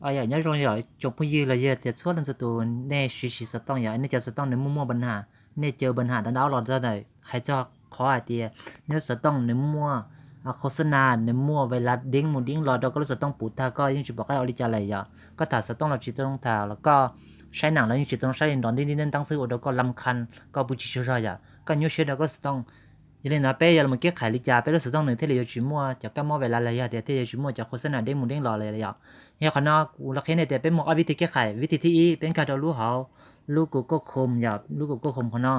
Yog nyob zoo yog tsoom phooj ywg los yog tias txhua leej txhua tus, nej siv siv xov tooj yog nej cov xov tooj nws muaj muaj npa nham, nej cov npa nham ntau ntau los ntawm hais txog qhov hais tias nej lub xov tooj nws muaj khos xab nas, nws muaj vais lav deeb mus deeb los rau koj lub xov tooj puv tag, koj yeej tsis pom qab ua li cas lawm yom. Koj tham xov tooj los tsis tau tham los koj saib nam los yeej tsis tau saib li, nrov ntij ntij nteeb xwb ua rau koj lam kha, koj pw tsis tsaug zog yom, koj nyuaj siab rau koj lub xov tooj. Yog li ntawd peb yuav los kev khais li cas peb lub xov tooj nws thiaj li yuav tsis muaj cov kab mob vais lav los yog tias thiaj yuav tsis muaj cov khos xab nas deeb mus deeb los lawm yom. Yog qhov no kuv los qhia nej tias peb muaj ob vib thi kev khais. Vib thi thib ib, peb nkag rau lub hauv lub Google Chrome yom, lub Google Chrome qhov no.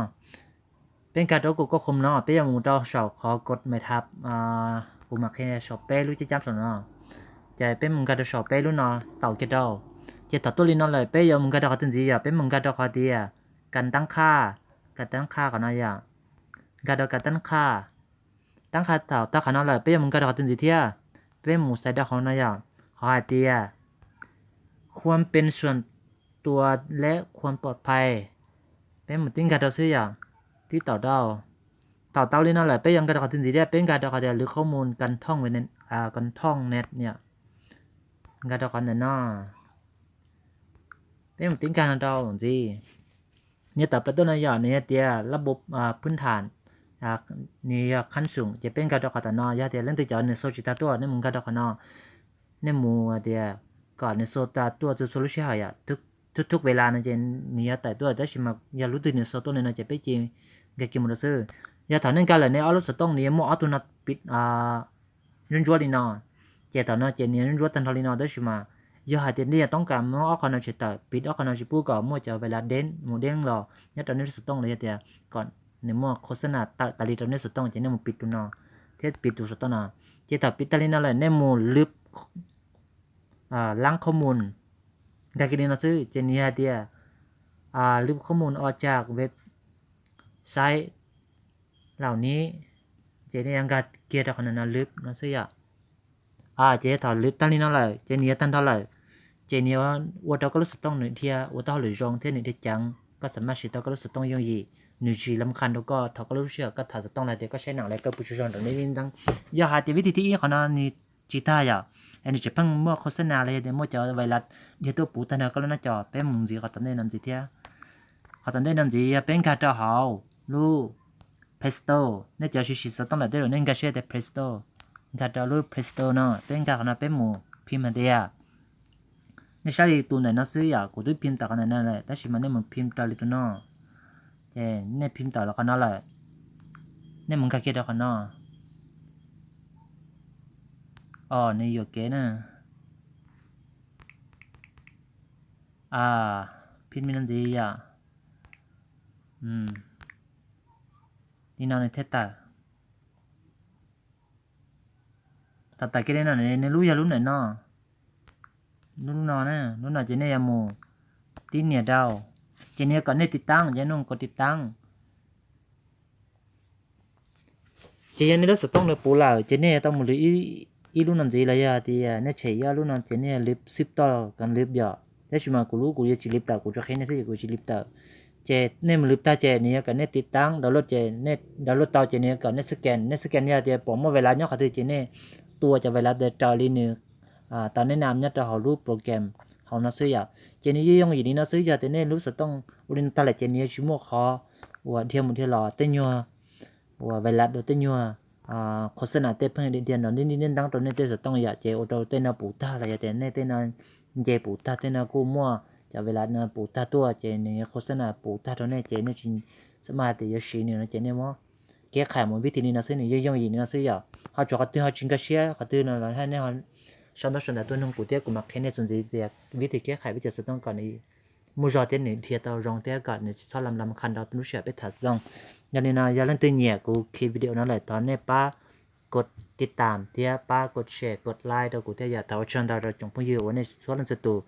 Peb nkag rau Google Chrome no, peb yuav mus rau saum qhov kod mem thab, kuv mam qhia saum peb lub cab cab saum no. Ces peb mus nkag rau saum peb lub no, taum kiag rau. Ces thaum tuaj li no lawm peb yuav mus nkag rau qhov twg ntxiv yom, peb mus nkag rau qhov tias kas tab qhaj, kas tab qhaj qhov no yom. Nkag rau kas tab qhaj. Tab qhaj thaum tag qhov no lawm peb yuav mus nkag rau qhov twg ntxiv thiab? Peb mus xaiv rau qhov no yom, qhov hais tias ความเป็นส่วนตัวและความปลอดภัย. Peb mus tib nkag rau xwb yom, tib taum rau. Taum tau li no lawm peb yuav nkag rau qhov twg ntxiv thiab? Peb nkag rau qhov tias ลืมข้อมูลการท่องเน็ต yom. Nkag rau qhov ntawm no. Peb mus tib nkag no rau ntxiv. Nws yuav tawm plaws tuaj no yom, nws yog tias lab npau phwb tham, nws yog khab xoom, ces peb nkag rau qhov tom no. Yog tias leej twg cov nws xo tsis tag tuaj, nej mus nkag rau qhov no. Nej mus tias kom nws xo tag tuaj txhua txhua lub sij hawm yom, thub thub vais lav no ces nws yuav tawm tuaj, tab sis mas yog lub twg nws xo tuaj li no ces peb cia nkag kiag mus rau xwb. Yog thaum nej nkag lawm nej ob lub xov tooj nws yuav muaj ob tug no piv ntsuab ntsuab li no, ces thaum no ces nws yuav ntsuab tag nrho li no, tab sis mas yog hais tias nej yuav toob kas muab ob qho no tshem tawm, piv ob qho no tsis pub kom muaj cov vais lav deeb mus deeb los nyob rau nej lub xov tooj los yog tias kom nws muaj khos xab nas tawm tas li rau nej xov tooj ces nej mus piv tus no thiab piv tus xov tooj no. Ces thaum piv tag li no lawm nej mus ลบข้อมูล, nkag kiag li no xwb ces nws yog hais tias ลบข้อมูลออกจากเว็บไซต์เหล่านี้, ces nej yuav nkag kiag rau qhov no ลบ no xwb yom. Ces thaum ลบ tag li no lawm ces nws yuav tag nrho lawm, ces nws yuav ua rau koj lub xov tooj nws dhia ua tau hauj lwm zoo thiab nws dhia ceev, koj xam maj siv tau koj lub xov tooj yooj yim, nws tsis lam khaj rau koj thaum koj lub sij hawm koj tham xov tooj los tias koj saib nam los koj pw tsaug zog nrov ntij ntij nteeb. Yog hais tias vib thi thib ib qhov no nws tsis tag yom, es nws tseem pheej muaj khos xab nas los yog tias muaj cov vais lav dhia tuaj puv tag nrho koj lub nab co, peb mus ntxiv qhov tom ntej no ntxiv thiab. Qhov tom ntej no ntxiv yog peb nkag rau hauv lub Play Store, nej cov siv siv xov tooj lawm tej zaum nej nkag siab tias Play Store. Nkag rau lub Play Store no, peb nkag qhov no peb mus phim hais tias, nej saib li tus ntawm no xwb yom, kuv twb phim tawm qhov ntawm no lawm tab sis mas nej mus phim raws li tus no, ces nej phim tawm los qhov no lawm, nej mus nkag kiag rau qhov no. Os, nws yuam kev na. Phim li no ntxiv yom. Li no nws thiaj tawm. Thaum tawm kiag li no nws lub yog lub ntawm no, lub no na, lub no ces nej yuav mus tib nias rau, ces nws yuav kom nej tiv taab, ces nej mus tiv taab. Ces yog nej lub xov tooj nws puv lawm ces nej yuav tau mus lwv ib lub no ntxiv, los yog tias nej tshem ib ob lub no ces nej yuav lwv xib toj kas lwv yom. Tab sis mas kuv lub kuv yuav tsis lwv tawm, kuv tsuas qhia nej xwb ces kuv tsis lwv tawm. Ces nej mus lwv tag ces nws yuav kom nej tiv taab download, ces nej download tau ces nws yuav kom nej scan, nej scan yog tias pom muaj vais lav nyob qhov twg ces nej tua cov vais lav ntawd raws li nws tau neb nam nyob rau hauv lub program hauv no xwb yom. Ces nws yeej yooj yim li no xwb, yog tias nej lub xov tooj ua li no tag lawm ces nws yuav tsis muaj qhov uas dhia mus dhia los tej nyuag uas vais lav rau tej nyuag khos xab nas tej pheej dhia nrov ntij ntij nteeb rau nej tej xov tooj yom, ces ua rau tej no puv tag los yog tias nej tej no nce puv tag, tej no kuj muaj cov vais lav no puv tag tuaj ces nws khos xab nas puv tag rau nej ces nej tsis xav mas tias yuav siv nws no ces nej muab kev qhais mus vib thi li no xwb, nws yeej yooj yim li no xwb yom. Ho tsuas qhov twg ho tsis nkag siab qhov twg no los nej sau ntaub sau ntawv tuaj nug kuv thiab kuv mam qhia nej txuas ntxiv tias vib thi kev qhais vib thi xov tooj kom nws muaj zog thiab nws dhia tau zoo thiab kom nws tsis txhob lam lam khaj rau lub sij hawm peb tham xov tooj. Yog li no yog leej twg nyiam kuv khi video no lawm thov nej pab kod tiv tam thiab pab kod share kod like rau kuv thiab yom. Thov ua tsaug ntau rau tsoom phooj ywg uas nej txhua leej txhua tus